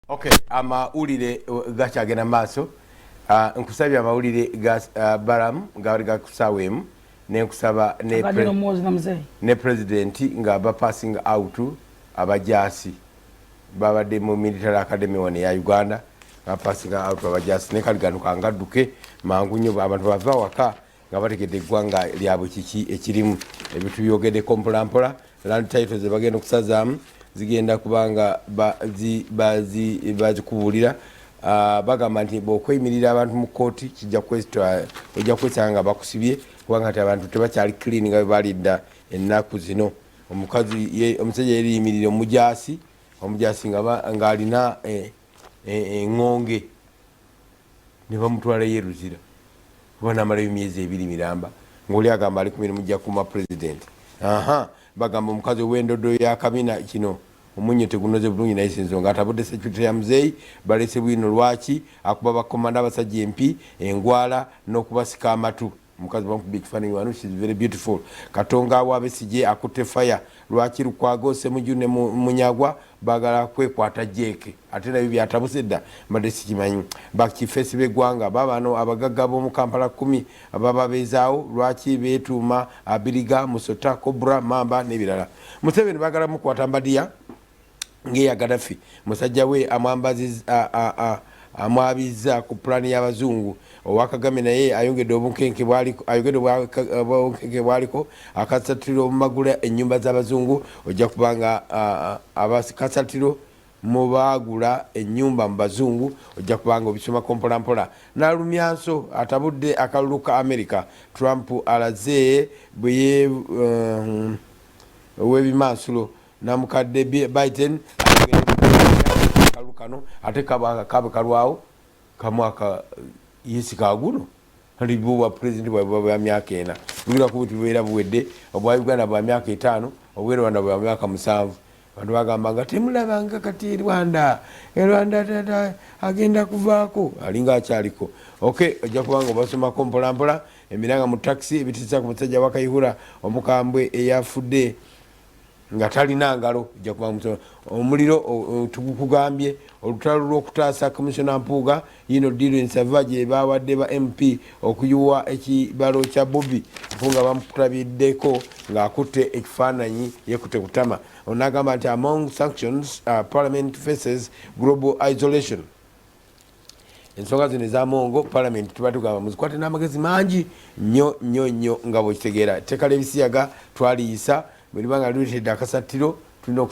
Okay, amawulire gakyagenda maaso. Nkusabye amawulire ga Balaam gabali ga kusaawa 1, nenkusaba ne president nga ba passing out abajaasi babadde mu Military Academy wano eya Uganda, nga passing out abajaasi. Ne kali gano kangadduke mangu nnyo. Abantu bava waka nga bategedde eggwanga lyabwe kiki ekirimu. Ebyo tubyogeddeko mpolampola. Land title ze bagenda okusazaamu zigenda kubanga bazikubuulira. Bagamba nti bwokweyimirira abantu mu kooti kijja ojja kwesanga nga bakusibye, kubanga nti abantu tebakyali clean nga bwe balidda ennaku zino. Omukazi, omusajja yeriyimirira omujaasi, omujaasi ng'alina eŋŋonge, ne bamutwalayo eruzira kuba namalayo emyezi 2 miramba, ngaoli agamba ali ku mirimu gya kuma president. Aha, bagamba omukazi ow'endodo yakabina kino omunyo tegunoze bulungi, naye sensonga atabudde security ya muzeeyi. Balese bwino lwaki akuba bakomanda abasajja empi engwala n'okubasika amatu. Omukazi bamukubye ekifaananyi wano, she's very beautiful. Katonga awo Abesigye akutte fire. Lwaki Lukwago, Semuju ne Munyagwa bagala kwekwata jeeke? Ate nabyo byatabuse dda, mbadde sikimanyi. Bakifesi b'eggwanga babano abagagga b'omu Kampala 10 ababa beezaawo, lwaki beetuuma abiriga, musota, cobra, mamba n'ebirala? Museveni bagala mukwata mbadiya ngeya Gadafi. Musajja we amwabiza ku pulaani y'abazungu. Owa Kagame naye ayongedde obunkenke bwaliko akasatiro mumagula ennyumba z'abazungu. Ojja kubanga abakasatiro mubagula ennyumba mu bazungu, ojja kubanga obisomako mpolampola. Nalumyanso atabudde akalulu ka America. Trump alaze bwe ow'ebimansulo namukadde Biden akalulu kano ate kabe kalwawo kamwaka yesi kaguno bwa pulezidenti bwabwe bwa myaka 4, lugira kuba bubeera buwedde. Obwa Uganda bwa myaka 5, obwe Rwanda bwa myaka 7. Abantu bagamba nga temulabanga kati Rwanda, Rwanda tata agenda kuvaako alinga akyaliko. Ok, ojja kubanga obasomako mpolampola. Emiranga mu taxi ebitiisa ku musajja wa Kayihura omukambwe eyafudde nga talina ngalo. Ojja kuba omuliro tugukugambye. Olutalo lw'okutaasa Commissioner Mpuuga yino deal ensava gye bawadde ba MP okuyiwa ekibalo kya Bobi. Mpuuga bamukutabiddeko ng'akutte ekifaananyi yekutte kutama. Onagamba nti among sanctions, parliament faces global isolation. Ensonga zino ezamongo parliament tuba tugamba muzikwate n'amagezi mangi nnyo nnyo nnyo nga bwekitegeera. Etteeka ly'ebisiyaga twaliyisa, bwe liba nga liretedde akasattiro tulina